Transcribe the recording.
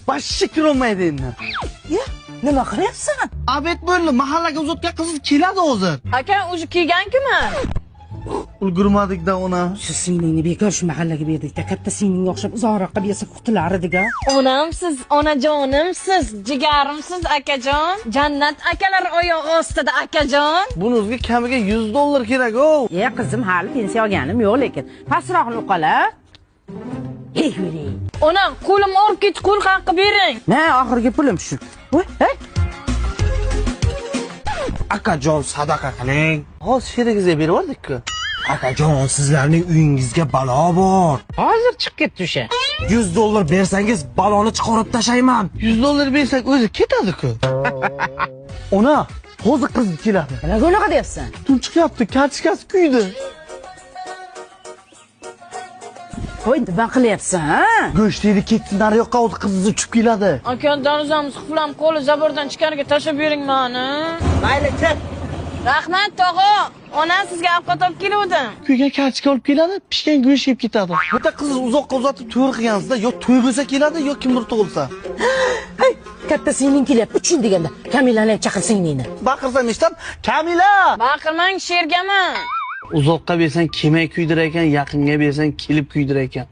Вообще kirolmaydi endi. Ya, nima qilyapsan? Обед bo'ldi, mahallaga uzatgan qiz keladi hozir. Aka, уже kelgan-ku-man. Ulgurmadik-da ona. Shu singlingni bekor shu mahallaga berdik-da, katta singlingga o'xshab uzoqroqqa bersa qutular edik-a. Onamsiz, onajonimsiz, jigarimsiz akajon. Jannat akalar oyog'i ostida akajon. Buni o'ziga kamiga 100 dollar kerak, o. E qizim, hali pensiya olganim yo'q lekin. Pastroqni o'qala. Ey yuring. Ona, qo'lim og'rib ketdi, qo'l haqqi bering. Ma, oxirgi pulim shu. Voy, hey. Akajon, sadaqa qiling. Hozir sherigingizga berib yubordik-ku. Akajon, sizlarning uyingizga balo bor. Hozir chiqib ketdi o'sha. 100 dollar bersangiz baloni chiqarib tashlayman. 100 dollar bersak o'zi ketadi-ku. Ona, hozir qiz keladi. Nimaga unaqa deyapsan? Tun chiqyapti, kartochkasi kuydi. Qo'y, nima qilyapsan, ha? Go'sht yedi ketsin, nari yoqqa hozir qizingiz uchib keladi. Aka, darvozamiz qulflam qo'li забор dan ichkariga tashlab bering mani. Mayli, chiq. Rahmat, tog'a. Ona, sizga ovqat olib keluvdim. Kuygan kartochka olib keladi, pishgan go'sht yeb ketadi. Bitta qizni uzoqqa uzatib to'y qilgansizda, yo to'y bo'lsa keladi, yo kimdir tug'ilsa. Hey, katta singling kelyapti. Uchin deganda Kamilani ham chaqir singlingni. Baqirsam eshitam, Kamila! Baqirmang, shergaman. Uzoqqa bersang kelmay kuydirar ekan, yaqinga bersang kelib kuydirar ekan.